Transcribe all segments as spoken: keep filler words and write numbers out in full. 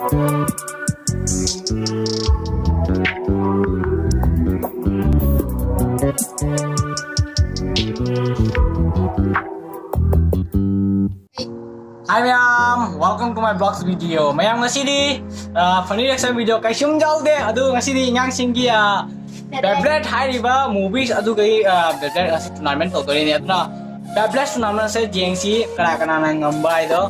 Hi ꯃꯌꯥꯝ, welcome to my vlogs video. ꯃꯌꯥꯝ, ꯉꯁꯤꯗꯤ ꯐꯅꯤ ꯔꯤꯌꯦꯛꯁꯟ ꯚꯤꯗꯤꯑꯣ ꯀꯩꯁꯨꯝ ꯌꯥꯎꯗꯦ꯫ ꯑꯗꯨ ꯉꯁꯤꯗꯤ ꯑꯉꯥꯡꯁꯤꯡꯒꯤ ꯕꯦꯕ꯭ꯂꯦꯠ ꯍꯥꯏꯔꯤꯕ ꯃꯨꯚꯤꯁ ꯑꯗꯨꯒꯤ ꯕꯦꯕ꯭ꯂꯦꯠ ꯑꯁꯤ ꯇꯣꯔꯅꯥꯃꯦꯟ ꯇꯧꯗꯣꯏꯅꯦ꯫ ꯑꯗꯨꯅ ꯕꯦꯕ꯭ꯂꯦꯠ ꯇꯣꯔꯅꯥꯃꯦꯟꯁꯦ ꯌꯦꯡꯁꯤ, ꯀꯅꯥ ꯀꯅꯥꯅ ꯉꯝꯕ ꯍꯥꯏꯗꯣ꯫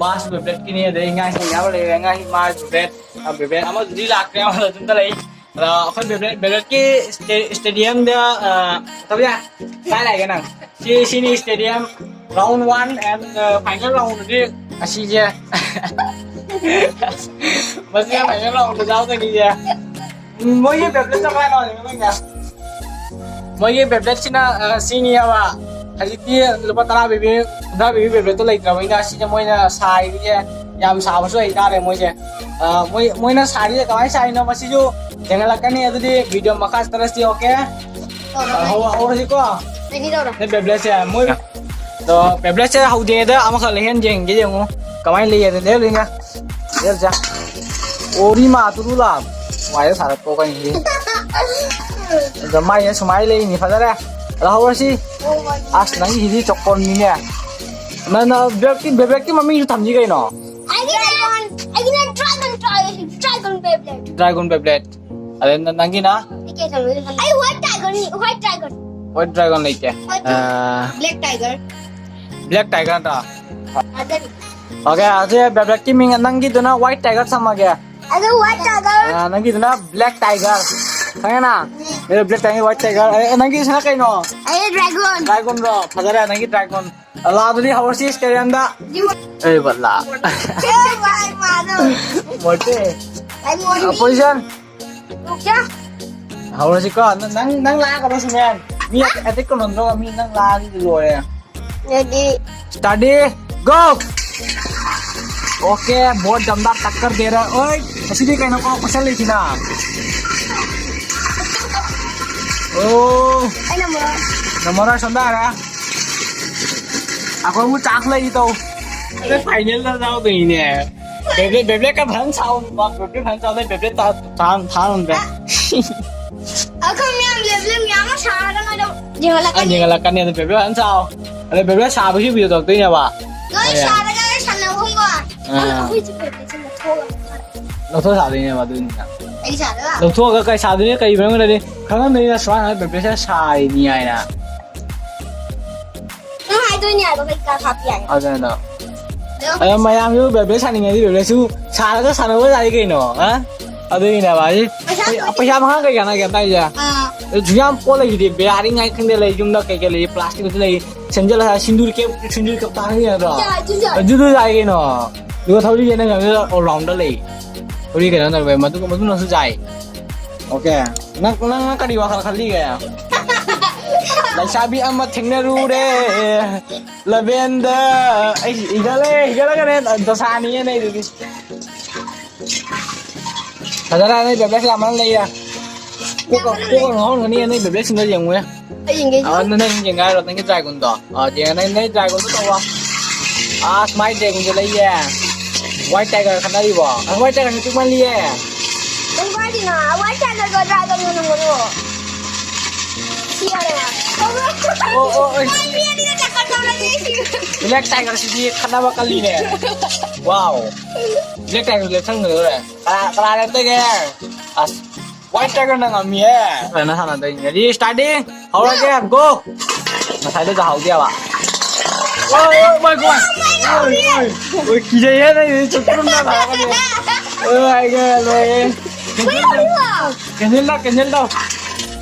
ꯃꯥꯁꯨ ꯕꯦꯕ꯭ꯂꯦꯠꯀꯤꯅꯤ, ꯑꯗꯩ ꯑꯉꯥꯡꯁꯤꯡ ꯌꯥꯎꯔ ꯂꯩꯔꯦ꯫ ꯑꯉꯥꯡ ꯃꯥꯁꯨ ꯕꯦꯕ꯭ꯂꯦꯠ, ꯕꯦꯕ꯭ꯂꯦꯠ ꯑꯃꯗꯨꯗꯤ ꯂꯥꯛꯇ꯭ꯔꯦ, ꯑꯃꯗ ꯑꯗꯨꯝꯇ ꯂꯩ꯫ ꯑꯗ ꯑꯩꯈꯣꯏ ꯕꯦꯕ꯭ꯂꯦꯠ, ꯕꯦꯕ꯭ꯂꯦꯠꯀꯤ ꯁ꯭ꯇꯦ-, ꯁ꯭ꯇꯦꯗꯤꯌꯝꯗ, ꯑ, ꯇꯧꯕ ꯌꯥꯏ꯫ ꯀꯥꯏ ꯂꯩꯒꯦ ꯅꯪ? ꯁꯤ, ꯁꯤꯅꯤ ꯁ꯭ꯇꯦꯗꯤꯌꯝ, ꯔꯥꯎꯟ ꯋꯥꯟ ꯑꯦꯟ, ꯑ, ꯐꯥꯏꯅꯦꯜ ꯔꯥꯎꯟꯗꯗꯤ ꯑꯁꯤꯁꯦ꯫ ꯃꯁꯤꯅ ꯐꯥꯏꯅꯦꯜ ꯔꯥꯎꯟꯗ ꯌꯥꯎꯗꯣꯏꯅꯤꯁꯦ꯫ ꯎꯝ, ꯃꯣꯏꯒꯤ ꯕꯦꯕ꯭ꯂꯦꯠꯇꯣ ꯀꯃꯥꯏꯅ ꯇꯧꯔꯤꯅꯣ ꯅꯣꯏꯅ? ꯃꯣꯏꯒꯤ ꯕꯦꯕ꯭ꯂꯦꯠꯁꯤꯅ, ꯑ, ꯁꯤꯅꯤꯑꯕ꯫ ꯍꯧꯖꯤꯛꯇꯤ ꯂꯨꯄꯥ ꯇꯔꯥ ꯄꯤꯕꯤ, ꯀꯨꯟꯊ꯭ꯔꯥ ꯄꯤꯕꯤ ꯕꯦꯕ꯭ꯂꯦꯠꯇꯣ ꯂꯩꯇ꯭ꯔꯕꯅꯤꯅ ꯁꯤꯁꯦ ꯃꯣꯏꯅ ꯁꯥꯔꯤꯁꯦ ꯌꯥꯝ ꯁꯥꯕꯁꯨ ꯍꯩꯇꯥꯔꯦ ꯃꯣꯏꯁꯦ꯫ ꯑ, ꯃꯣꯏ, ꯃꯣꯏꯅ ꯁꯥꯔꯤꯁꯦ ꯀꯃꯥꯏꯅ ꯁꯥꯔꯤꯅꯣ ꯃꯁꯤꯁꯨ ꯌꯦꯡꯍꯜꯂꯛꯀꯅꯤ꯫ ꯑꯗꯨꯗꯤ ꯚꯤꯗꯤꯑꯣ ꯃꯈꯥ ꯆꯠꯂꯁꯤ, ꯑꯣꯀꯦ? ꯑ, ꯍꯧ-, ꯍꯧꯔꯁꯤꯀꯣ? ꯔꯦꯗꯤ ꯇꯧꯔꯣ꯫ ꯅꯣꯏ ꯕꯦꯕ꯭ꯂꯦꯠꯁꯦ ꯃꯣꯏ, ꯑꯗꯣ ꯕꯦꯕ꯭ꯂꯦꯠꯁꯦ ꯍꯧꯗ꯭ꯔꯤꯉꯩꯗ ꯑꯃꯈꯛ ꯂꯩꯍꯟ ꯌꯦꯡꯒꯦ, ꯌꯦꯡꯉꯨ ꯀꯃꯥꯏꯅ ꯂꯩꯌꯦ꯫ ꯂꯩꯍꯜꯂꯨꯏꯅ, ꯂꯩꯍꯜꯂꯨꯁꯦ꯫ ꯑꯣꯔꯤ ꯃꯥ ꯇꯨꯔꯨ ꯂꯥ꯫ ꯋꯥꯏꯗ ꯁꯥꯔꯛꯄ ꯀꯩꯅꯣꯁꯤ꯫ ꯑꯗꯣ ꯃꯥꯏꯁꯦ ꯁꯨꯃꯥꯏꯅ ꯂꯩꯅꯤ, ꯐꯖꯔꯦ꯫ ꯑꯗꯣ ꯍꯧꯔꯁꯤ꯫ ꯑꯁ, ꯅꯪꯒꯤꯁꯤꯗꯤ ꯆꯣꯀꯣꯟꯅꯤꯅꯦ꯫ ꯅꯪ, ꯅꯪ ꯕꯦꯕ꯭ꯂꯦꯠꯀꯤ, ꯕꯦꯕ꯭ꯂꯦꯠꯀꯤ ꯃꯃꯤꯡꯁꯨ ꯊꯝꯁꯤ ꯀꯩꯅꯣ꯫ ꯑꯩꯒꯤ ꯗ꯭ꯔꯥꯒꯣꯟ, ꯑꯩꯒꯤꯅ ꯗ꯭ꯔꯥꯒꯣꯟ, ꯗ꯭ꯔꯥꯒꯣꯟ, ꯗ꯭ꯔꯥꯒꯣꯟ ꯕꯦꯕ꯭ꯂꯦꯠ꯫ ꯗ꯭ꯔꯥꯒꯣꯟ ꯕꯦꯕ꯭ꯂꯦꯠ꯫ ꯑꯗꯩ ꯅ-, ꯅꯪꯒꯤꯅ? ꯑꯩ ꯀꯩ ꯊꯝꯃꯤ? ꯑꯩ ꯋꯥꯏꯠ ꯇꯥꯏꯒꯔꯅꯤ, ꯋꯥꯏꯠ ꯗ꯭ꯔꯥꯒꯣꯟ꯫ ꯋꯥꯏꯠ ꯗ꯭ꯔꯥꯒꯣꯟ ꯂꯩꯇꯦ꯫ White dragon. ꯑꯥ꯫ Black tiger. ꯕ꯭ꯂꯦꯛ ꯇꯥꯏꯒꯔ ꯅꯠꯇ꯭ꯔꯣ? ꯑꯗꯨꯅꯤ꯫ ꯑꯣꯀꯦ, ꯑꯗꯨꯗꯤ ꯕꯦꯕ꯭ꯂꯦꯠꯀꯤ ꯃꯤꯡ ꯅꯪꯒꯤꯗꯨꯅ ꯋꯥꯏꯠ ꯇꯥꯏꯒꯔ ꯊꯝꯃꯒꯦ꯫ ꯑꯗꯨ ꯋꯥꯏꯠ ꯇꯥꯏꯒꯔ꯫ ꯑꯥ, ꯅꯪꯒꯤꯗꯨꯅ ꯕ꯭ꯂꯦꯛ ꯇꯥꯏꯒꯔ꯫ ꯈꯪꯉꯦꯅ? ꯎꯝ꯫ ꯑꯗꯨ ꯕ꯭ꯂꯦꯛ ꯇꯥꯏꯒꯔ, ꯋꯥꯏꯠ ꯇꯥꯏꯒꯔ꯫ ꯑꯦ, ꯅꯪꯒꯤꯁꯤꯅ ꯀꯩꯅꯣ? ꯑꯩ ꯗ꯭ꯔꯥꯒꯣꯟ꯫ ꯗ꯭ꯔꯥꯒꯣꯟꯔꯣ? ꯐꯖꯔꯦ, ꯅꯪꯒꯤ ꯗ꯭ꯔꯥꯒꯣꯟ꯫ ꯑꯂꯥ, ꯑꯗꯨꯗꯤ ꯍꯧꯔꯁꯤ ꯁ꯭ꯇꯦꯗꯤꯌꯝꯗ꯫ ꯑꯩ ꯕꯠꯂꯥ꯫ ꯑꯦ, ꯃꯥꯏ ꯃꯥꯗꯣ꯫ ꯃꯣꯏꯇꯦ꯫ ꯑꯩ ꯃꯣꯏ꯫ ꯑ, ꯄꯣꯖꯤꯁꯟ꯫ ꯂꯣꯛꯁꯥ꯫ ꯍꯧꯔꯁꯤꯀꯣ꯫ ꯅꯪ, ꯅꯪ, ꯅꯪ ꯂꯥꯛꯑꯒ ꯁꯨꯃꯦꯟ꯫ ꯃꯤ ꯑꯦꯇꯦꯛ ꯀꯅꯣꯗ꯭ꯔꯣ, ꯃꯤ ꯅꯪ ꯂꯥꯛꯑꯗꯤ ꯂꯣꯏꯔꯦ꯫ ꯔꯦꯗꯤ꯫ ꯁ꯭ꯇꯥꯔꯗꯤ, ꯒꯣ! ꯑꯣꯀꯦ, ꯕꯣꯠ ꯖꯝꯗꯥ ꯇꯛꯀꯔ ꯗꯦꯔ꯫ ꯑꯣꯏ, ꯑꯁꯤꯗꯤ ꯀꯩꯅꯣ ꯀꯣ, ꯀꯣꯏꯁꯜꯂꯤꯁꯤꯅ? ꯑꯣ꯫ ꯑꯩꯅ ꯃꯣꯔꯣꯛ꯫ ꯅꯃꯣꯔꯥ ꯁꯣꯝꯗ ꯍꯥꯏꯔ꯫ ꯑꯩꯈꯣꯏꯕꯨ ꯆꯥꯛ ꯂꯩ ꯇꯧ꯫ ꯑꯗ ꯐꯥꯏꯅꯦꯜꯗ ꯌꯥꯎꯗꯣꯏꯅꯦ꯫ ꯕꯦꯕ꯭ꯂꯦꯠ, ꯕꯦꯕ꯭ꯂꯦꯠꯀ ꯐꯖꯅ ꯁꯥꯎ꯫ ꯕꯦꯕ꯭ꯂꯦꯠ ꯐꯖꯅ ꯁꯥꯎ꯫ ꯅꯣꯏ ꯕꯦꯕ꯭ꯂꯦꯠ ꯊꯥ-, ꯊꯥ-, ꯊꯥꯔꯝꯗ꯭ꯔꯦ꯫ ꯑꯩꯈꯣꯏ ꯃꯌꯥꯝ ꯕꯦꯕ꯭ꯂꯦꯠ ꯃꯌꯥꯝ ꯑꯃ ꯁꯥꯔꯒ ꯅꯣꯏꯗ ꯑ, ꯌꯦꯡꯍꯜꯂꯛꯀꯅꯤ꯫ ꯌꯦꯡꯍꯜꯂꯛꯀꯅꯤ꯫ ꯑꯗꯨ ꯕꯦꯕ꯭ꯂꯦꯠ ꯐꯖꯅ ꯁꯥꯎ꯫ ꯑꯗ ꯕꯦꯕ꯭ꯂꯦꯠ ꯁꯥꯕꯒꯤ ꯚꯤꯗꯤꯑꯣ ꯇꯧꯔꯛꯇꯣꯏꯅꯦꯕ꯫ ꯂꯣꯏ ꯑꯌꯥ꯫ ꯁꯥꯔꯒ ꯂꯣꯏ ꯁꯥꯟꯅꯕꯒꯨꯝꯕ꯫ ꯑꯥ꯫ ꯑꯩꯈꯣꯏꯁꯨ ꯕꯦꯕ꯭ꯂꯦꯠꯁꯦ ꯂꯧꯊꯣꯛꯑꯒ ꯂꯧꯊꯣꯛ ꯁꯥꯗꯣꯏꯅꯦꯕ ꯑꯗꯨꯅꯤꯅ꯫ ꯑꯩ ꯁꯥꯗꯣꯏꯕ꯫ ꯂꯧꯊꯣꯛꯑꯒ ꯀꯩ ꯁꯥꯗꯣꯏꯅꯣ? ꯀꯩ ꯃꯔꯝꯒꯤꯅꯣꯗꯤ ꯈꯪꯉꯝꯅꯤꯅ ꯁꯨꯃꯥꯏꯅ ꯕꯦꯕ꯭ꯂꯦꯠꯁꯦ ꯁꯥꯔꯤꯅꯤ ꯍꯥꯏꯅ꯫ ꯅꯪ ꯍꯥꯏꯗꯣꯏꯅꯦ ꯍꯥꯏꯕ ꯀꯩꯀꯥ ꯍꯥꯞꯄꯤ ꯍꯥꯏꯅ꯫ ꯑꯗꯨꯅ꯫ ꯑꯗꯣ ꯑꯗꯣ ꯃꯌꯥꯝꯁꯨ ꯕꯦꯕ꯭ꯂꯦꯠ ꯁꯥꯅꯤꯡꯉꯗꯤ ꯕꯦꯕ꯭ꯂꯦꯠꯁꯨ ꯁꯥꯔꯒ ꯁꯥꯟꯅꯕ ꯌꯥꯏ ꯀꯩꯅꯣ, ꯑ? ꯑꯗꯨꯒꯤꯅꯦꯕ ꯑꯩ ꯄꯩꯁꯥ ꯄꯩ-, ꯄꯩꯁꯥ ꯃꯈꯥ ꯀꯩ ꯀꯥꯟꯅꯒꯦ ꯇꯥꯏꯁꯦ? ꯑꯥ꯫ ꯑꯗꯨ ꯌꯥꯝ ꯄꯣꯠ ꯂꯩꯁꯤꯗꯤ ꯕꯤꯌꯥꯔꯤꯡ ꯍꯥꯏ ꯈꯪꯗꯦ ꯂꯩ, ꯌꯨꯝꯗ ꯀꯩꯀꯩ ꯂꯩ, ꯄ꯭ꯂꯥꯁꯇꯤꯛ ꯂꯩ, ꯁꯦꯝꯖꯤꯜꯂꯒ ꯁꯤꯟꯗꯨꯔ ꯀꯦꯞ, ꯁꯤꯟꯗꯨꯔ ꯀꯦꯞ ꯇꯥꯡꯉꯤ ꯅꯠꯇ꯭ꯔꯣ? ꯌꯥꯏ, ꯑꯗꯨ ꯌꯥꯏ꯫ ꯑꯗꯨꯗꯨ ꯌꯥꯏ ꯀꯩꯅꯣ꯫ ꯑꯗꯨꯒ ꯊꯧꯔꯤ ꯌꯦꯟꯅ ꯉꯝꯃꯤꯗ all rounder ꯂꯩ꯫ ꯊꯧꯔꯤ ꯀꯩꯅꯣ ꯇꯧꯔꯦ, ꯃꯗꯨ, ꯃꯗꯨꯅꯁꯨ ꯌꯥꯏ꯫ ꯑꯣꯀꯦ꯫ ꯅꯪ, ꯅꯪ ꯀꯔꯤ ꯋꯥꯈꯜ ꯈꯜꯂꯤꯒꯦ? ꯂꯩꯁꯥꯕꯤ ꯑꯃ ꯊꯦꯡꯅꯔꯨꯔꯦ꯫ ꯂꯕꯦꯟꯗ ꯑꯩ ꯍꯤꯒꯠꯂꯦ, ꯍꯤꯒꯠꯂꯒꯅꯦ ꯗꯁꯥꯅꯤꯌꯦ ꯅꯩꯗꯨꯗꯤ꯫ ꯐꯖꯅ ꯅꯣꯏ ꯕꯦꯕ꯭ꯂꯦꯠ ꯌꯥꯝꯃꯟ ꯂꯩꯌꯦ꯫ ꯀꯣꯛꯀ, ꯀꯣꯛꯀ ꯉꯥꯎꯔꯝꯒꯅꯤ ꯅꯣꯏ ꯕꯦꯕ꯭ꯂꯦꯠꯁꯤꯡꯗꯣ ꯌꯦꯡꯉꯨꯅꯦ꯫ ꯑꯩ ꯌꯦꯡꯒꯦ꯫ ꯑ, ꯅꯪ, ꯅꯪ ꯌꯦꯡꯒꯦ ꯍꯥꯏꯔꯣ? ꯅꯪꯒꯤ ꯗ꯭ꯔꯥꯒꯣꯟꯗꯣ꯫ ꯑ, ꯌꯦꯡꯉ ꯅꯪ, ꯅꯪ ꯗ꯭ꯔꯥꯒꯣꯟꯗꯣ ꯇꯧꯔꯣ꯫ ꯑꯁ, ꯃꯥꯏ ꯗ꯭ꯔꯥꯒꯣꯟꯁꯦ ꯂꯩꯌꯦ꯫ ꯋꯥꯏꯠ ꯇꯥꯏꯒꯔ ꯈꯠꯅꯔꯤꯕꯣ? ꯑꯁ, ꯋꯥꯏꯠ ꯇꯥꯏꯒꯔꯁꯦ ꯄꯤꯛꯃꯜꯂꯤꯌꯦ꯫ ꯅꯪ ꯋꯥꯏꯠꯁꯤꯅ, ꯋꯥꯏꯠ ꯇꯥꯏꯒꯔꯅ ꯃꯔꯨ꯫ ꯁꯤ ꯌꯥꯔꯦ꯫ ꯑꯣ, ꯑꯣ, ꯑꯣ꯫ ꯃꯥꯏ ꯃꯤ ꯑꯅꯤꯅ ꯆꯀꯠ ꯇꯧꯔꯗꯤ ꯁꯤ꯫ ꯕ꯭ꯂꯦꯛ ꯇꯥꯏꯒꯔꯁꯤꯗꯤ ꯈꯠꯅꯕ ꯀꯜꯂꯤꯅꯦ꯫ ꯋꯥꯎ꯫ Black tiger ꯂꯦꯞꯁꯟꯒꯗꯧꯔꯦ꯫ ꯀꯅꯥ, ꯀꯅꯥ ꯂꯦꯞꯇꯣꯏꯒꯦ? ꯑꯁ, ꯋꯥꯏꯠ ꯇꯥꯏꯒꯔꯅ ꯉꯝꯃꯤꯍꯦ꯫ ꯐꯖꯅ ꯁꯥꯟꯅꯗꯣꯏꯅꯦ꯫ Ready, starting! ꯍꯧꯔꯒꯦ, go! ꯉꯁꯥꯏꯗꯣ ꯇꯥꯍꯧꯗꯦꯕ꯫ Oh, oh my God! ꯑꯣꯏ, ꯑꯣꯏ, ꯑꯣꯏ, ꯀꯤꯖꯩꯍꯦ, ꯅꯪꯒꯤꯗꯤ ꯆꯨꯞ ꯆꯨꯞ ꯅꯥꯟꯊꯔꯛꯀꯅꯤ꯫ Oh my God, ꯂꯣꯏꯔꯦ꯫ Cancel ꯇꯧ, cancel ꯇꯧ꯫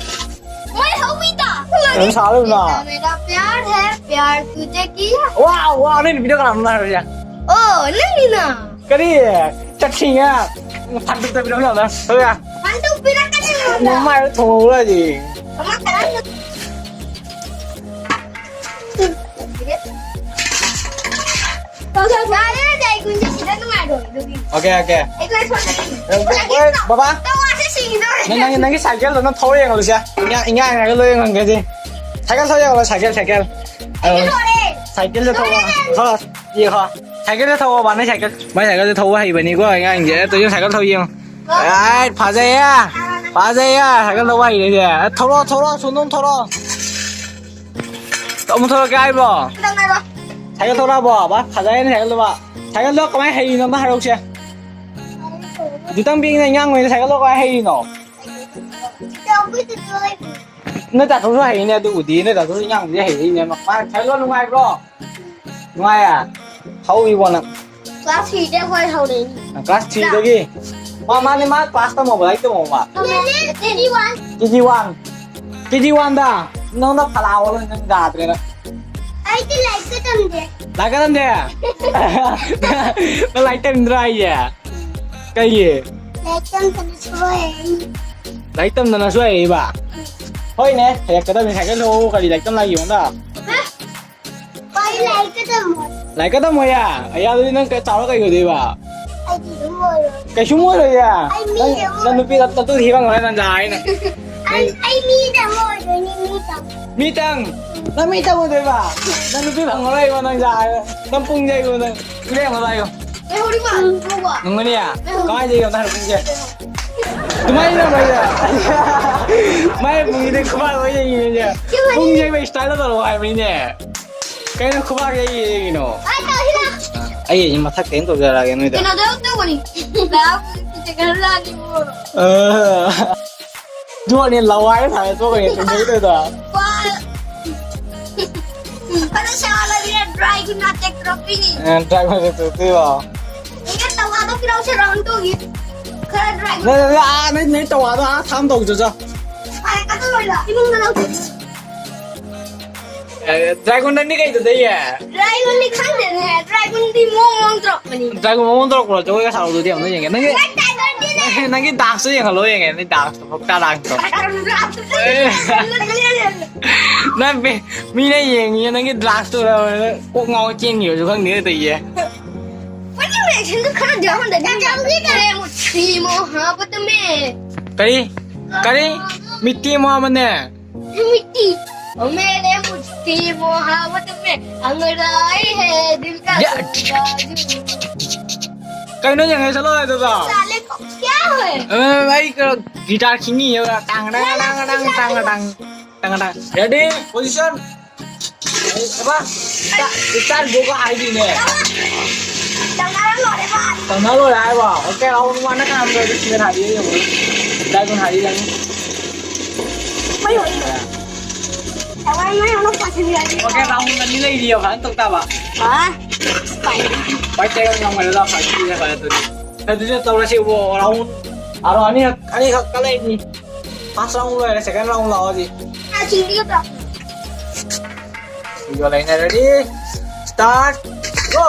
ꯃꯣꯏ ꯍꯧꯋꯤꯗ꯫ ꯌꯥꯝ ꯁꯥꯕ ꯏꯃꯥ꯫ मेरा प्यार है, प्यार तुझे किया। ꯋꯥ, ꯋꯥ, ꯅꯪ ꯅꯨꯄꯤꯗꯣ ꯀꯅꯥꯅꯣ ꯍꯥꯏꯔꯤꯁꯦ? ꯑꯣ, ꯅꯪꯅꯤꯅ꯫ ꯀꯔꯤ? ꯆꯠꯈꯤꯉꯦ꯫ ꯐꯥꯟꯗꯣꯛꯇꯕꯤꯔꯣ ꯅꯪꯅ? ꯍꯣꯏ꯫ ꯐꯥꯟꯗꯣꯛꯄꯤꯔꯛꯀꯅꯤ ꯅꯉꯣꯟꯗ꯫ ꯃꯃꯥꯏꯗ ꯊꯣꯡꯍꯧꯔꯗꯤ꯫ ꯀꯃꯥꯏ ꯀꯃꯥꯏꯅ? ꯌꯥꯔꯦ, ꯑꯩ ꯀꯨꯏꯅ ꯁꯤꯗ ꯅꯨꯡꯉꯥꯏꯔꯣꯏ, ꯑꯗꯨꯒꯤ꯫ Okay, okay. ꯑꯩ ꯀ꯭ꯂꯥꯁ ꯋꯥꯟꯗ ꯑꯦ, ꯑꯦ, ꯕꯕꯥ꯫ ꯇꯋꯥꯁꯦ ꯁꯤꯗꯧꯔꯦ꯫ ꯅꯪ, ꯅꯪꯒꯤ, ꯅꯪꯒꯤ ꯁꯥꯏꯀꯜꯗꯣ ꯅꯪ ꯊꯧꯔ ꯌꯦꯡꯍꯜꯂꯨꯁꯦ꯫ ꯏꯉꯥ-, ꯏꯉꯥ ꯏꯉꯥꯏꯒ ꯂꯣꯏ ꯌꯦꯡꯍꯟꯒꯦ ꯁꯤ꯫ ꯁꯥꯏꯀꯜ ꯊꯧ ꯌꯦꯡꯍꯜꯂꯣ, ꯁꯥꯏꯀꯜ, ꯁꯥꯏꯀꯜ꯫ ꯑꯧ꯫ ꯁꯥꯏꯀꯜꯗ ꯊꯧꯔꯣ꯫ ꯊꯧꯔꯣ, ꯌꯦꯡꯉꯣ꯫ ꯁꯥꯏꯀꯜꯗ ꯊꯧꯑꯣꯕ, ꯅꯪ ꯁꯥꯏꯀꯜ꯫ ꯃꯥꯏ ꯁꯥꯏꯀꯜꯗ ꯊꯧꯕ ꯍꯩꯕꯅꯤꯀꯣ ꯑꯉꯥꯡꯁꯦ꯫ ꯑꯦ, ꯇꯨ ꯁꯥꯏꯀꯜ ꯊꯧ ꯌꯦꯡꯉꯨ꯫ ꯑꯦ, ꯐꯖꯩꯌꯦ꯫ ꯐꯖꯩꯌꯦ, ꯁꯥꯏꯀꯜ ꯊꯧꯕ ꯍꯩꯔꯦꯁꯦ꯫ ꯑꯦ, ꯊꯧꯔꯣ, ꯊꯧꯔꯣ, ꯁꯣꯝꯗ ꯊꯧꯔꯣ꯫ ꯑꯃꯨꯛ ꯊꯧꯔꯛꯀꯦ ꯍꯥꯏꯕ꯭ꯔꯣ? ꯈꯤꯇꯪ ꯉꯥꯏꯔꯣ꯫ ꯁꯥꯏꯀꯜ ꯊꯧꯔꯛꯑꯕꯣ? ꯕꯥ, ꯐꯖꯔꯦꯅꯦ ꯁꯥꯏꯀꯜꯗꯣ, ꯕꯥ꯫ ꯁꯥꯏꯀꯜꯗꯣ ꯀꯃꯥꯏꯅ ꯍꯩꯔꯤꯅꯣ ꯑꯝꯇ ꯍꯥꯏꯔꯛꯎꯁꯦ꯫ ꯑꯗꯨꯇꯪ ꯄꯤꯛꯏꯉꯩ ꯑꯉꯥꯡ ꯑꯣꯏꯅ ꯁꯥꯏꯀꯜꯗꯣ ꯀꯃꯥꯏꯅ ꯍꯩꯔꯤꯅꯣ? ꯅꯣꯏ ꯇꯥꯇꯣꯁꯨ ꯍꯩꯅꯦ ꯑꯗꯨꯕꯨꯗꯤ, ꯅꯣꯏ ꯇꯥꯇꯣꯁꯨ ꯏꯟꯖꯥꯡꯕꯨꯗꯤ ꯍꯩꯔꯛꯏꯅꯦ꯫ ꯃꯥ ꯁꯥꯏꯀꯜ ꯅꯨꯡꯉꯥꯏꯕ꯭ꯔꯣ? ꯅꯨꯡꯉꯥꯏꯌꯦ? ꯍꯧꯔꯤꯕꯣ ꯅꯪ? Class three ꯗ ꯑꯩꯈꯣꯏ ꯍꯧꯔꯛꯏꯅꯤ꯫ Class three ꯗꯒꯤ? ꯃꯥ, ꯃꯥꯅꯦ, ꯃꯥ class ꯇꯝꯃꯕ, ꯂꯥꯏꯔꯤꯛ ꯇꯝꯃꯕ ꯃꯥ? ꯇꯝꯃꯦ꯫ K G one꯫ K G one? K G one ꯗ? ꯅꯉꯣꯟꯗ ꯐꯂꯥ ꯑꯣꯜꯂꯅꯤ ꯅꯪ ꯌꯥꯗ꯭ꯔꯦ ꯅꯪ꯫ ꯑꯩꯗꯤ ꯂꯥꯏꯔꯤꯛꯀ ꯇꯝꯗꯦ꯫ ꯂꯥꯏꯔꯤꯛꯀ ꯇꯝꯗꯦ? ꯅꯪ ꯂꯥꯏꯔꯤꯛ ꯇꯝꯗ꯭ꯔꯣ ꯍꯥꯏꯁꯦ? ꯀꯩꯒꯤ? ꯂꯥꯏꯔꯤꯛ ꯇꯝꯗꯅ ꯁꯣꯏ꯫ ꯂꯥꯏꯔꯤꯛ ꯇꯝꯗꯅ ꯁꯣꯏꯔꯛꯏꯕ? ꯍꯣꯏꯅꯦ, ꯍꯩꯔꯛꯀꯗꯕꯅꯤ꯫ ꯁꯥꯏꯀꯜ ꯊꯧꯕꯕꯨ ꯀꯔꯤ ꯂꯥꯏꯔꯤꯛ ꯇꯝ ꯂꯥꯛꯏ ꯌꯦꯡꯉꯣꯟꯗ? ꯍꯥ? ꯀꯔꯤ ꯂꯥꯏꯔꯤꯛꯀ ꯇꯝꯃꯣꯏ? ꯂꯥꯏꯔꯤꯛꯀ ꯇꯝꯃꯣꯏꯌꯦ? ꯑꯩ ꯑꯗꯨꯗꯤ ꯅꯪ ꯀ-, ꯆꯥꯎꯔ ꯀꯩ ꯑꯣꯏꯗꯣꯏꯕ? ꯑꯩꯗꯤ ꯑꯗꯨꯝ ꯑꯣꯏꯔꯣꯏ꯫ ꯀꯩꯁꯨꯝ ꯑꯣꯏꯔꯣꯏꯌꯦ? ꯑꯩ ꯃꯤꯗꯤ ꯅꯪ, ꯑꯃ ꯅꯪ ꯅꯨꯄꯤ ꯑꯣꯏꯔꯣꯏ꯫ ꯅꯇꯨ ꯊꯤ ꯐꯪꯉꯔꯣꯏ ꯅꯪ ꯌꯥꯔꯦ ꯅꯪ꯫ ꯑꯩ, ꯑꯩ ꯃꯤꯗꯤ ꯑꯃ ꯑꯣꯏꯗꯣꯏꯅꯤ, ꯃꯤꯗꯤ꯫ ꯃꯤꯇꯪ? ꯅꯪ ꯃꯤꯇꯪ ꯑꯣꯏꯗꯣꯏꯕ? ꯅꯪ ꯅꯨꯄꯤ ꯐꯪꯉꯔꯣꯏꯕ ꯅꯪ ꯌꯥꯔꯦ꯫ ꯅꯪ ꯄꯨꯡꯁꯦ ꯑꯩꯉꯣꯟꯗ ꯅꯪ ꯏꯔꯦꯡ ꯑꯃ ꯂꯥꯛꯌꯣ꯫ ꯂꯩꯍꯧꯔꯤꯕ ꯍꯪꯉꯨꯕ꯫ ꯅꯪꯉꯅꯤ? ꯀꯃꯥꯏꯅ ꯇꯧꯔꯤꯅꯣ ꯅꯪ ꯄꯨꯡꯁꯦ? ꯑꯗꯨꯃꯥꯏꯅ ꯇꯧꯔꯣꯏꯗ꯫ ꯃꯥꯏ ꯄꯨꯡꯁꯤꯗꯤ ꯈꯨꯕꯥꯛ ꯂꯣꯏ ꯌꯩꯌꯦ꯫ ꯄꯨꯡ ꯌꯩꯕ style ꯇꯧꯔꯛꯑꯣ ꯍꯥꯏꯕꯅꯤꯅꯦ꯫ ꯀꯩꯅꯣ ꯈꯨꯕꯥꯛ ꯌꯩꯌꯦ ꯀꯩꯒꯤꯅꯣ? ꯑꯩ ꯇꯧꯁꯤꯔ? ꯑꯩ ꯃꯊꯛ ꯀꯩꯅꯣ ꯇꯧꯖꯔꯛꯑꯒꯦ ꯅꯣꯏꯗ꯫ ꯀꯩꯅꯣꯗ ꯇꯧꯕꯅꯤ꯫ ꯂꯥꯛꯑꯣ, ꯀꯩꯅꯣ ꯂꯥꯛꯑꯗꯤ ꯃꯣꯔꯣꯛ꯫ ꯑ꯫ ꯖꯣꯠꯅꯦ ꯂꯋꯥꯏ ꯁꯥꯏ ꯇꯣꯛꯈ꯭ꯔꯦ ꯇꯨꯝꯍꯧꯗꯣꯏꯗꯣ꯫ ꯋꯥ꯫ ꯐꯖꯅ ꯁꯥꯍꯜꯂꯗꯤ dragon ꯅꯠꯇꯦ ꯇꯧꯔꯛꯇꯣꯏꯅꯤ꯫ ꯑ, dragon ꯅꯠꯇꯦ ꯇꯧꯔꯛꯇꯣꯏꯕ꯫ ꯏꯀ ꯇꯋꯥꯗꯣ ꯄꯤꯔꯛꯎꯁꯦ round ꯇꯨꯒꯤ꯫ ꯈꯔ dragon꯫ ꯅꯪ, ꯅꯪ, ꯑꯥ, ꯅꯪ, ꯅꯪ ꯇꯋꯥꯗꯣ ꯑꯥ ꯊꯥꯝ ꯇꯧꯖꯣ ꯆꯣ꯫ ꯐꯔꯦ, ꯀꯠꯇ ꯂꯣꯏꯂꯣ꯫ ꯏꯃꯨꯡꯗ ꯂꯧꯁꯦ꯫ ꯑꯦ, dragon ꯅꯪꯗꯤ ꯀꯩꯗ ꯂꯩꯌꯦ? Dragon ꯗꯤ ꯈꯪꯗꯦꯅꯦ꯫ Dragon ꯗꯤ ꯃꯑꯣꯡ ꯃꯑꯣꯡ ꯇꯧꯔꯛꯄꯅꯤ꯫ Dragon ꯃꯑꯣꯡ ꯇꯧꯔꯛꯄ꯭ꯔꯣ? ꯖꯒꯣꯏꯒ ꯁꯥꯔꯛꯑꯣ ꯑꯗꯨꯗꯤ ꯑꯝꯇ ꯌꯦꯡꯒꯦ꯫ ꯅꯪꯒꯤ, ꯅꯪ tiger ꯗꯤ ꯅꯪ, ꯅꯪꯒꯤ dance ꯇꯣ ꯌꯦꯡꯍꯜꯂꯣ ꯌꯦꯡꯒꯦ, ꯅꯪ dance ꯇꯣ, ꯐꯛꯇꯥ dance ꯇꯣ꯫ ꯑꯦ꯫ ꯅꯪ ꯃꯤ-, ꯃꯤꯅ ꯌꯦꯡꯉꯤ ꯅꯪꯒꯤ dance ꯇꯣ, ꯀꯣꯛ ꯉꯥꯎ ꯆꯦꯟꯈꯤꯕꯁꯨ ꯈꯪꯗꯦ ꯇꯧꯔꯤꯁꯦ꯫ ꯃꯣꯏꯒꯤ reaction ꯗꯣ ꯈꯔ ꯌꯥꯎꯍꯟꯗꯅꯤ꯫ ꯇꯥꯖꯧꯒꯤ ꯗ-, ꯀꯔꯤ ꯑꯃꯨꯛ ꯊ꯭ꯔꯤ ꯑꯃꯨꯛ ꯍꯥꯞꯄꯗꯃꯦ꯫ ꯀꯔꯤ? ꯀꯔꯤ? ꯃꯤꯠꯇꯤ ꯑꯃꯨꯛ ꯍꯥꯞꯄꯅꯦ꯫ ꯃꯤꯠꯇꯤ꯫ ओ मेरे मुट्ठी मोहब्बत में अंगड़ाई है दिल का या। दरवाजा। ꯀꯩꯅꯣ ꯌꯦꯡꯉꯩ ꯆꯠꯂꯣ ꯑꯗꯨꯗ साले को क्या है? ꯑꯩ ꯒꯤꯇꯥꯔ ꯈꯤꯡꯉꯤꯑꯕ ꯇꯥꯡ ꯇꯥꯡ ꯇꯥꯡ ꯇꯥꯡ ꯇꯥꯡ ꯇꯥꯡ ꯇꯥꯡ ꯇꯥꯡ ꯇꯥꯡ ꯔꯦꯗꯤ ꯄꯣꯖꯤꯁꯟ ꯏꯁꯇꯥꯔ ꯒꯣꯒ ꯍꯥꯏꯗꯤꯅꯦ तंगारा लोरे बात। ꯇꯧꯅ ꯂꯣꯏꯔꯦ ꯍꯥꯏꯕ ꯑꯣꯀꯦ ꯔꯥꯎꯟ ꯋꯥꯟꯗ ꯀꯅꯥꯝ ꯂꯣꯏꯔꯦ ꯁꯤꯗ ꯍꯥꯏꯗꯤ ꯌꯦꯡꯉꯨ ꯗꯥꯏꯒꯣꯟ ꯍꯥꯏꯗꯤ ꯌꯦꯡꯉꯨ मैं वही। हवाई में हम लोग पसंद आ गए। ꯑꯣꯀꯦ ꯔꯥꯎꯟ ꯑꯅꯤ ꯂꯩꯔꯤꯑꯕ ꯐꯖꯅ ꯇꯧ ꯇꯥꯕ हाँ। ꯄꯥꯏ ꯇꯦꯒꯔ ꯉꯝꯒꯅꯤꯗ ꯐꯥꯏꯚ ꯇꯦꯒꯔ ꯐꯔꯦ ꯑꯗꯨꯗꯤ ꯑꯗꯨꯗꯤ ꯇꯧꯔꯁꯤ ꯔꯥꯎꯟ ꯑꯔꯣ ꯑꯅꯤꯈꯛ ꯑꯅꯤꯈꯛ ꯀ ꯂꯩꯅꯤ ꯐꯥꯔꯁ ꯔꯥꯎꯟ ꯂꯣꯏꯔꯦ ꯁꯦꯀꯦꯟ ꯔꯥꯎꯟ ꯂꯥꯛꯑꯣ ꯍꯧꯖꯤꯛ हाँ, चिंदी का तो। ꯚꯤꯗꯤꯑꯣ ꯂꯩꯅꯔꯗꯤ ꯁ꯭ꯇꯥꯔꯠ ꯒꯣ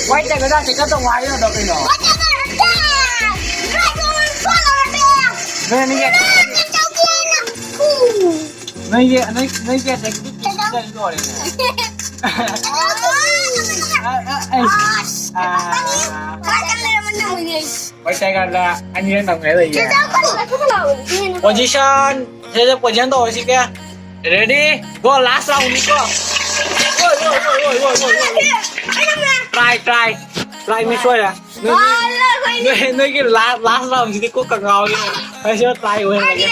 ꯋꯥꯏ ꯇꯒꯗ ꯆꯦꯛꯀ ꯇꯧ ꯍꯥꯏꯔꯗꯣ ꯀꯩꯅꯣ ꯅꯣꯏ ꯑꯅꯤꯒꯤ ꯅꯣꯏꯒꯤ ꯅꯣꯏ ꯅꯣꯏꯒꯤ ꯑꯇꯩꯒꯤꯗꯤ ꯄꯤꯁꯤꯟꯗ꯭ꯔꯗꯤ ꯂꯣꯏꯔꯦꯅꯦ ꯑ, ꯑ, ꯑꯩ, ꯑ, ꯋꯥꯏ ꯇꯥꯏꯒꯔꯗ ꯑꯅꯤꯔꯛ ꯅꯪꯉꯦ ꯂꯩꯌꯦ ꯄꯣꯖꯤꯁꯟ ꯁꯤꯗ ꯄꯣꯖꯤꯁꯟ ꯇꯧꯔꯁꯤ ꯀꯦ ꯔꯦꯗꯤ ꯒꯣ ꯂꯥꯁ ꯔꯥꯎꯟꯅꯤꯀꯣ ꯇ꯭ꯔꯥꯏ ꯇ꯭ꯔꯥꯏ ꯇ꯭ꯔꯥꯏ ꯃꯤ ꯁꯣꯏꯔꯦ ꯅꯣꯏ- ꯅꯣꯏ- ꯅꯣꯏꯒꯤ ꯂꯥꯁ ꯂꯥꯁ ꯔꯥꯎꯟꯁꯤꯗꯤ ꯀꯣꯛꯀ ꯉꯥꯎꯋꯦ ꯑꯩꯁꯨ ꯇ꯭ꯔꯥꯏ ꯑꯣꯏꯍꯜꯂꯒꯦ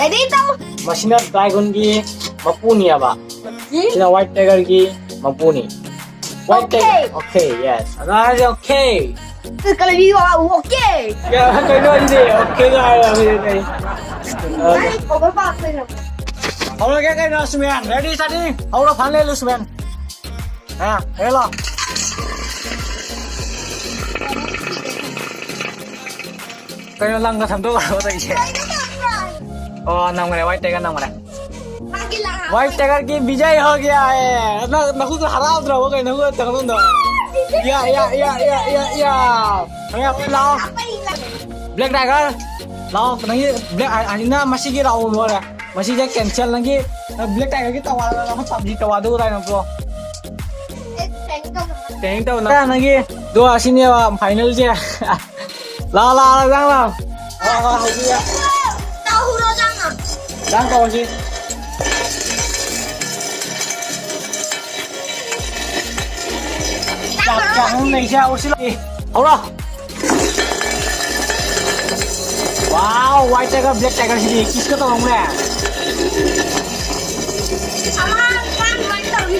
रेडी तो। ꯃꯁꯤꯅ ꯗ꯭ꯔꯥꯏꯒꯟꯒꯤ ꯃꯄꯨꯅꯤꯑꯕ ꯁꯤꯅ ꯋꯥꯏꯠ ꯇꯥꯏꯒꯔꯒꯤ ꯃꯄꯨꯅꯤ ꯋꯥꯏꯠ ꯇꯥꯏꯒꯔ ꯑꯣꯀꯦ ꯌꯦꯁ ꯑꯗꯨ ꯍꯥꯏꯔꯗꯤ ꯑꯣꯀꯦ तो कल भी ओके। ꯀꯩꯅꯣ ꯍꯥꯏꯁꯤꯗꯤ ꯑꯣꯀꯦꯒ ꯍꯥꯏꯔꯒ ꯍꯧꯖꯤꯛ ꯀꯩ ओवर बात कर। ꯍꯧꯔꯒꯦ ꯀꯩꯅꯣ ꯁꯨꯃꯦꯟ ꯔꯦꯗꯤ ꯁꯥꯗꯤ ꯍꯧꯔꯣ ꯐꯥꯏꯅꯦꯜ ꯁꯨꯃꯦꯟ ꯑ ꯍꯦꯂꯣ ꯀꯩꯅꯣ ꯂꯪꯒ ꯊꯝꯗꯣꯛꯈ꯭ꯔꯕ ꯇꯧꯔꯤꯁꯦ ꯑꯣ ꯅꯪꯒꯔꯦ ꯋꯥꯏꯠ ꯇꯥꯏꯒꯔ ꯅꯪꯒꯔꯦ ꯋꯥꯏꯠ ꯇꯥꯏꯒꯔꯒꯤ ꯕꯤꯖꯩ ꯍꯣ ꯒꯌꯥ ꯍꯦ ꯅꯪ ꯅꯈꯨꯠꯇꯣ ꯍꯔꯥꯎꯗ꯭ꯔꯕꯣ ꯀꯩꯅꯣ ꯅꯪ ꯇꯧꯗꯣ ꯌꯥ ꯌꯥ ꯌꯥ ꯌꯥ ꯌꯥ ꯌꯥ ꯂꯥꯛꯑꯣ ꯕ꯭ꯂꯦꯛ ꯇꯥꯏꯒꯔ ꯂꯥꯛꯑꯣ ꯅꯪꯒꯤ ꯕ꯭ꯂꯦꯛ ꯑꯅꯤꯅ ꯃꯁꯤꯒꯤ ꯔꯥꯎꯟ ꯂꯣꯏꯔꯦ ꯃꯁꯤꯁꯦ ꯀꯦꯟꯁꯦꯜ ꯅꯪꯒꯤ ꯕ꯭ꯂꯦꯛ ꯇꯥꯏꯒꯔꯒꯤ ꯇꯋꯥꯗ ꯅꯪ ꯄꯞꯖꯤ ꯇꯋꯥꯗꯨ ꯇꯥꯏ ꯅꯪꯀꯣ ꯇ꯭ꯔꯦꯅꯤꯡ ꯇꯧꯅ ꯅꯪꯒꯤ ꯑꯗꯣ ꯑꯁꯤꯅꯦꯕ ꯐꯥꯏꯅꯦꯜꯁꯦ꯫ ꯂꯥꯛꯑꯣ, ꯂꯥꯛꯑꯣ, ꯂꯥꯛꯑꯣ, ꯆꯪ ꯂꯥꯛꯑꯣ꯫ ꯂꯥꯛꯑꯣ, ꯂꯥꯛꯑꯣ, ꯍꯧꯖꯤꯛ ꯂꯥꯛꯑꯣ꯫ ꯇꯧꯔꯣ, ꯆꯪ ꯂꯥꯛꯑꯣ꯫ ꯆꯪ ꯇꯧꯔꯁꯤ꯫ ꯆꯥꯛ ꯆꯥꯛ ꯅꯪ ꯂꯩꯁꯦ ꯍꯧꯔꯁꯤ ꯂꯥꯛꯑꯦ꯫ ꯍꯧꯔꯣ꯫ ꯋꯥꯎ, white tiger, black tiger ꯁꯤꯗꯤ kiss ꯀ ꯇꯧꯔꯝꯃꯦ꯫ ꯑꯃ ꯀꯥꯡ ꯑꯗꯨꯃꯥꯏꯅ ꯇꯧꯔꯤ꯫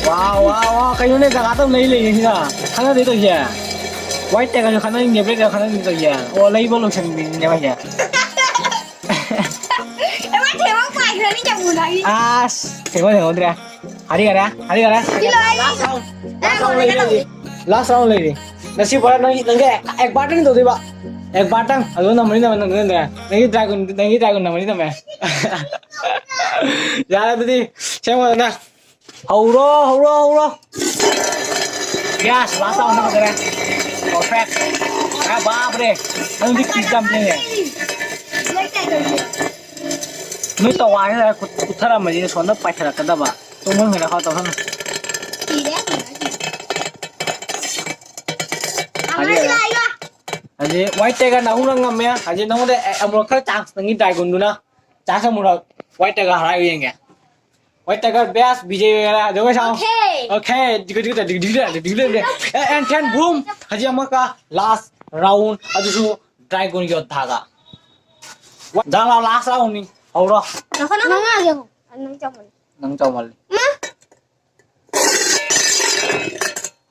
ꯋꯥꯎ, ꯋꯥꯎ, ꯋꯥꯎ, ꯀꯩꯅꯣꯅꯦ ꯖꯒꯥꯗ ꯂꯩ ꯂꯩꯔꯤꯁꯤꯅ꯫ ꯈꯪꯅꯗꯦ ꯇꯧꯔꯤꯁꯦ꯫ White tiger ꯁꯨ ꯈꯪꯅꯅꯤꯡꯗꯦ, black tiger ꯁꯨ ꯈꯪꯅꯅꯤꯡꯗꯦ ꯇꯧꯔꯤꯁꯦ꯫ ꯑꯣ, ꯂꯩꯕ ꯂꯣꯏꯁꯟꯕꯤꯅꯦꯕ ꯍꯥꯏꯁꯦ꯫ ꯑꯦ, ꯃꯥ ꯊꯦꯡꯕ ꯄꯥꯏꯈ꯭ꯔꯅꯤ ꯆꯪꯉꯨ ꯅꯪꯒꯤ꯫ ꯑꯁ, ꯊꯦꯡꯃꯟ ꯊꯦꯡꯃꯟꯗ꯭ꯔꯦ꯫ ꯍꯥꯔꯤ ꯈꯔꯦ, ꯍꯥꯔꯤ ꯈꯔꯦ꯫ ꯁꯤ ꯂꯣꯏꯔꯦ꯫ Last round, last round ꯂꯩꯔꯦ ꯍꯧꯖꯤꯛ꯫ Last round ꯂꯩꯔꯦ꯫ ꯉꯁꯤ ꯄꯨꯔꯥ ꯅꯪꯒꯤ, ꯅꯪꯒꯤ ꯑꯦꯛ ꯕꯥꯔꯇꯪ ꯇꯧꯗꯣꯏꯕ꯫ ꯑꯦꯛ ꯕꯥꯔꯇꯪ꯫ ꯑꯗꯨ ꯅꯝꯕꯅꯤ ꯅꯝꯕꯅꯤ ꯅꯝꯕꯅꯤ ꯅꯝꯕꯅꯤ꯫ ꯅꯪꯒꯤ dragon, ꯅꯪꯒꯤ dragon ꯅꯝꯕꯅꯤ ꯅꯝꯃꯦ꯫ ꯌꯥꯔꯦ ꯑꯗꯨꯗꯤ꯫ ꯁꯦꯝꯃꯣ ꯐꯖꯅ꯫ ꯍꯧꯔꯣ, ꯍꯧꯔꯣ, ꯍꯧꯔꯣ꯫ Yes, last round ꯐꯖꯔꯦ꯫ Perfect꯫ ꯑ, ꯕꯥꯞ ꯔꯦ꯫ ꯅꯪꯗꯤ kiss ꯌꯥꯝ ꯊꯦꯡꯉꯦ꯫ ꯅꯣꯏ ꯇꯋꯥꯁꯤꯗ ꯀꯨꯠ-, ꯀꯨꯠꯊꯔꯝꯃꯗꯤ ꯁꯣꯝꯗ ꯄꯥꯏꯊꯔꯛꯀꯗꯕ꯫ ꯇꯨꯝꯍꯟꯈ꯭ꯔꯦ, ꯍꯣ, ꯇꯧꯍꯟ-, ꯁꯤꯔꯦ꯫ ꯍꯧꯖꯤꯛ white tiger ꯅ ꯑꯍꯨꯝꯂꯛ ꯉꯝꯃꯦ꯫ ꯍꯧꯖꯤꯛ ꯅꯉꯣꯟꯗ ꯑꯃꯨꯔꯛ ꯈꯔ chance, ꯅꯪꯒꯤ dragon ꯗꯨꯅ chance ꯑꯃꯨꯔꯛ white tiger ꯍꯔꯥꯏꯕ ꯌꯦꯡꯒꯦ꯫ White tiger best ꯕꯤꯖꯦ ꯑꯣꯏꯔꯦ꯫ ꯑꯗꯨꯒ ꯁꯥꯎ꯫ Okay꯫ Okay꯫ ꯗꯤꯒ ꯗꯤꯒ ꯗꯤꯒ ꯗꯤꯒ ꯗꯤꯒ ꯗꯤꯒ꯫ A, and then boom꯫ ꯍꯧꯖꯤꯛ ꯑꯃꯨꯛꯀ last round꯫ ꯑꯗꯨꯁꯨ dragon ꯌꯣꯠꯊꯥꯒ꯫ ꯗꯥ ꯂꯥꯎ, last round ꯅꯤ꯫ ꯍꯧꯔꯣ꯫ ꯅꯪ ꯉꯥꯏꯒꯦ꯫ ꯅꯪ ꯆꯥꯎꯃꯜꯂꯦ꯫ ꯅꯪ ꯆꯥꯎꯃꯜꯂꯦ꯫ ꯃꯥ꯫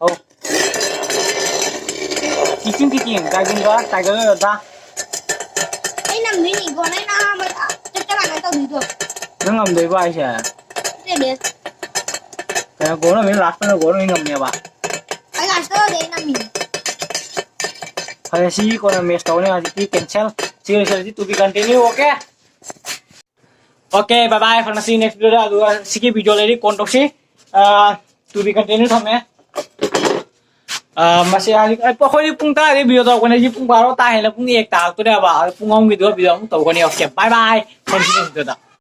ꯍꯧ꯫ Kicking, kicking꯫ Dragon ꯒ tiger ꯒ ꯌꯣꯠꯊꯥ꯫ ꯑꯩ ꯅꯝꯗꯣꯏꯅꯤ, ꯏꯕꯣ꯫ ꯅꯪ ꯑꯍꯥꯟꯕ ꯆꯞ ꯆꯞ ꯃꯥꯟꯅ ꯇꯧꯅꯤꯗꯣ꯫ ꯅꯪ ꯉꯝꯗꯣꯏꯕ ꯍꯥꯏꯁꯦ? ꯅꯠꯇꯦ, ꯕꯦꯁ꯫ ꯀꯩꯅꯣ, ꯒꯣꯜ ꯑꯃ ꯂꯥꯁꯇꯅ ꯒꯣꯜ ꯑꯃ ꯉꯝꯅꯦꯕ? ꯑꯩ ꯂꯥꯁꯇ ꯑꯣꯏꯔꯗꯤ ꯑꯩ ꯅꯝꯃꯤꯅꯤ꯫ ꯐꯔꯦ, ꯁꯤꯒꯤ ꯀꯣꯟꯅ match ꯇꯧꯅꯤ, ꯍꯧꯖꯤꯛꯇꯤ cancel꯫ ꯁꯤ ꯂꯣꯏꯁꯤꯜꯂꯁꯤ, to be continue, okay? Okay, bye bye, ꯐꯪꯅꯁꯤ next video ꯗ꯫ ꯑꯗꯨꯒ ꯁꯤꯒꯤ video ꯂꯩꯔꯤ ꯀꯣꯟ ꯇꯧꯁꯤ꯫ ꯑꯥ, to be continue ꯊꯝꯃꯦ꯫ ꯑꯥ, ꯃꯁꯤ ꯍꯧꯖꯤꯛ ꯑꯩꯈꯣꯏꯗꯤ ꯄꯨꯡ ꯇꯔꯥꯗꯒꯤ video ꯇꯧꯔꯛꯄꯅꯦ, ꯁꯤ ꯄꯨꯡ ꯕꯥꯔꯣ ꯇꯥ ꯍꯦꯜꯂꯦ, ꯄꯨꯡ ꯑꯦꯛ ꯇꯥꯔꯛꯇꯣꯔꯦꯕ꯫ ꯑꯗꯣ ꯄꯨꯡ ꯑꯍꯨꯝꯒꯤꯗꯨꯒ video ꯑꯃꯨꯛ ꯇꯧꯒꯅꯤ꯫ Okay, bye bye, ꯐꯪꯅꯁꯤ next video ꯗ꯫